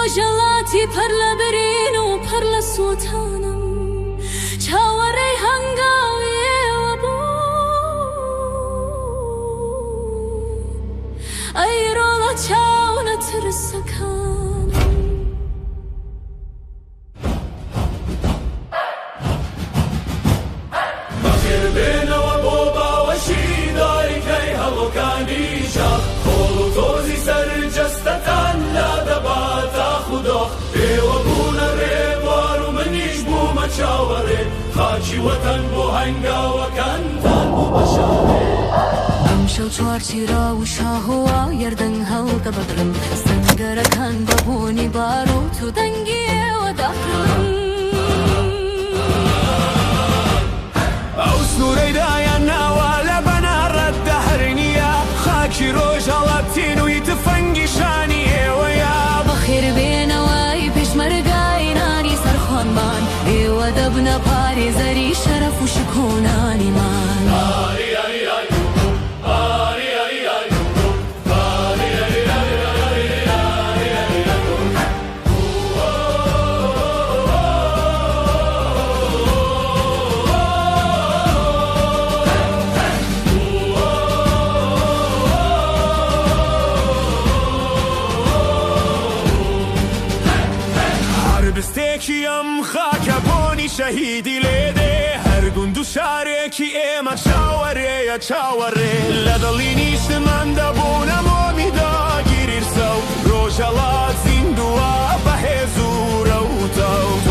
ڕۆژهەڵاتی پڕ لە برین و پڕ لە سووتانم، چاوەڕێی هەنگاوی ئێوە بوو. ئەی ڕۆڵە چاونەترسەکانم. بەخێربێنەوە بۆ باوەشی دایکەی هەڵۆکانی شاخ، خۆڵ و تۆزی سەر جەستەتان لادەبات ئاخ و داخ، ئێوە بوونە ڕێبوار و منیش بوومە چاوەڕێ، خاکی وەتەن بۆ هەنگاوەکانتان بوو بە شارێ. ئەمشەو چوارچیرا و شاهۆ یەردەنگ هەڵدەبڕم، سەنگەرەکان بە بۆنی باروت و دەنگی ئێوە دەخڕن. ئەو سنوورەی دایان ناوە لە بنەڕەتدا هەر نییە، خاکی ڕۆژهەڵات تینووی تفەنگی شانی ئێوەیە. بەخێربێنەوە ئەی پێشمەرگای نانی سەرخوانمان، ئێوە دەبنە پارێزەری شەرەف و شکۆنانیمان. هەر بستێکی ئەم خاکە بۆنی شەهیدی لێدێ، هەر گوند و شارێکی ئێمە چاوەرێیە چاوەڕێ، لە دڵی نیشتماندا بوونە مۆمی داگیریرسە و ڕۆژهەڵات زیندووە بەهێز و ڕەوتە و.